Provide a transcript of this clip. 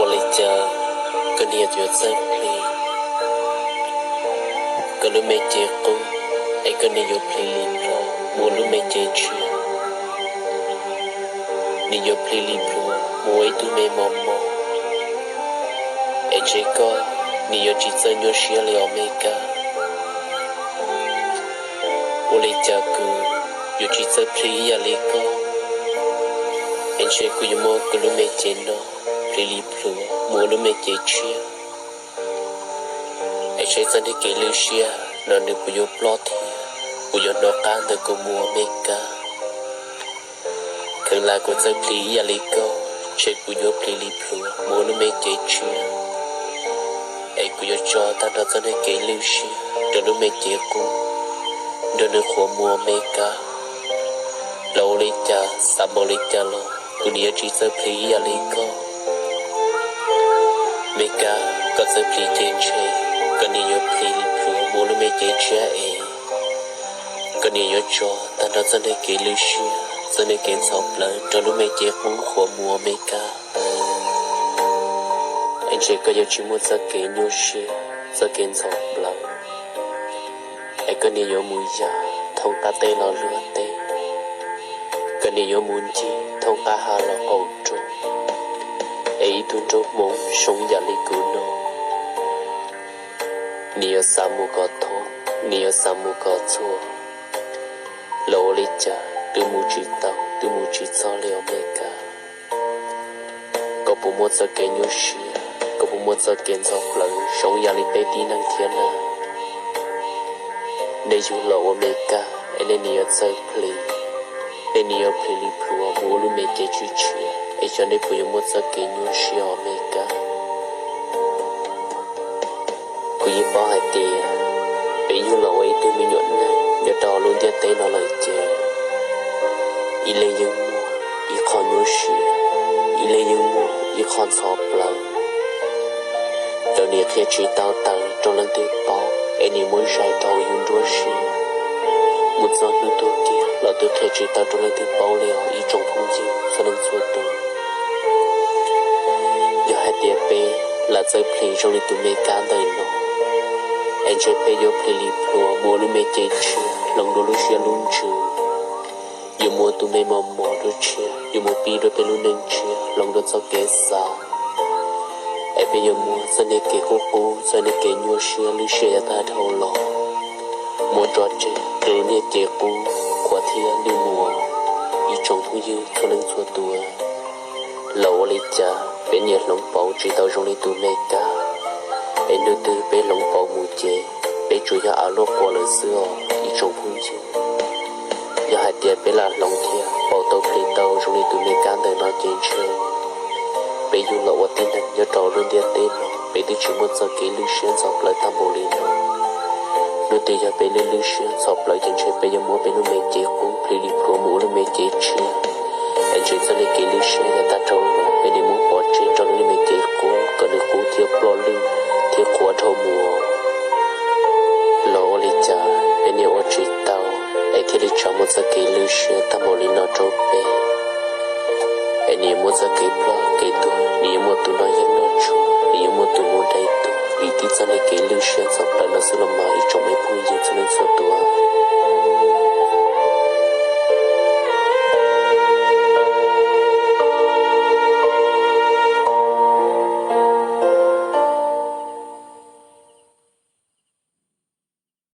Ua li cas koj niam yuav txawj plhis koj lub me cev qub, es koj niam yuav plhis li plhuav mus ua lub me cev tshiab? Nws yuav plhis li plhuav mus ua ib tug me mos mos, es ntshe koj niam yuav tsis txawj nyuaj siab li os me kab. Ua li cas kuv yuav tsis txawj plhis ib yam li koj, es ntshe kuv yuav muab kuv lub me cev no plhis li plhuav mus ua lub me cev tshiab, es saib txoj niag kev lwj siab no nws puas yuav ploj thiab puas yuav hnov qab ntawm kuv mus os me kab. Kheev lam kuv txawj plhis ib yam li koj, ntshe kuv yuav plhis li plhuav mus ua lub me cev tshiab, es kuv yuav tso tag nrho txoj niag kev lwj siab rau lub me cev qub, nrog nws qhuav mus os me kab. Los ua li cas xav npaum li cas los kuv niam yuav tsis txawj plhis ib yam li koj. Me kab, koj txawj plhis ces ntshe koj niam yuav plhis li plhuav mus ua lub me cev tshiab es koj niam yuav tso tag nrho txoj niag kev lwj siab, txoj niag kev ntxhov plawv rau lub me cev qub qhuav mus os me kab. Es ntshe koj yuav tsis muaj txoj kev nyuaj siab, txoj kev ntxhov plawv, es koj niam yuav mus yam thoob qab teb los luag teb, koj niam yuav mus ncig thoob qab hav los qaum nruab, es ib tug nraug Hmoob zoo yam li kuv no, nws yuav xav mus kom thoob, nws yuav xav mus kom txhua, los ua li cas twb mus tsis tau, twb mus tsis txog li os me kab. Koj puas muaj txoj kev nyuaj siab, koj puas muaj txoj kev ntxhov plawv zoo yam li peb tib neeg thiab na? Nej yug los ua me kab es nej niam yuav txawj plhis, nej niam yuav plhis li plhuav mus ua lub me cev tshiab tshiab, es xyov nej puas yuav muaj txoj kev nyuaj siab os me kab. Kuv yeej paub hais tias peb yug los ua ib tug me nyuam neeg nyob rau lub ntiaj teb no lawm ces ib leeg yeej muaj ib qho nyuaj siab, ib leeg yeej muaj ib qho ntxhov plawv. Cov niam qhia tsis tau tawm rau leej twg paub, es niam muab zais rau hauv yus nruab siab, mus txog hnub tuag kiag los twb qhia tsis tau rau leej twg paub li os ib tsoom phooj ywg txhua leej txhua tus. Yog hais tias peb lam txawj plhis zoo li tus me kab ntawm no, es ntshe peb yuav plhis li plhuav mus ua lub me cev tshiab hloov dua lub siab lub ntsws, yuav mus ua tus me mos mos dua tshiab, yuav mus pib dua peb lub neej tshiab hloov dua txoj kev xav, es peb yuav muab txoj niag kev qub qub, txoj niag kev nyuaj siab lwj siab yav tag dhau los, muab tso tseg rau lub niag cev qub qhuav thiab lwj mus. Ib tsoom phooj ywg txhua leej txhua tus, los ua li cas peb niam hloov pauv tsis tau zoo li tus me kab, es hnub twg peb hloov pauv mus ces peb tsuas yog av luaj qua lawm xwb os ib tsoom phooj ywg. Yog hais tias peb lam hloov thiab pauv tau plhis tau zoo li tus me kab ntawm no ces ntshe peb yug los ua tib neeg nyob rau lub ntiaj teb no peb twb tsis muaj txoj kev lwj siab ntxhov plawv tag npaum li no. Hnub twg yog peb lwj lwj siab ntxhov plawv ces ntshe peb yuav muab peb lub me cev qub plhis li plhuav mus ua lub me cev tshiab, es ntshe txoj niag kev lwj siab yav tag dhau los peb niam muab pov tseg rau lub me cev qub kom nws qub thiab ploj lwj thiab qhuav dhau mus. Los ua li cas peb niam ua tsis tau, es thiaj li tshaj muaj txoj kev lwj siab tag npaum li no rau peb. Es nws yuav muaj txoj kev ploj kev tuag, nws yuav muaj tus noj yeeb noj tshuaj, nws yuav muaj tus mus dai tuag vim tib txoj niag kev lwj siab ntxhov plawv no xwb los mas ib tsoom me phooj ywg txhua leej txhua tus.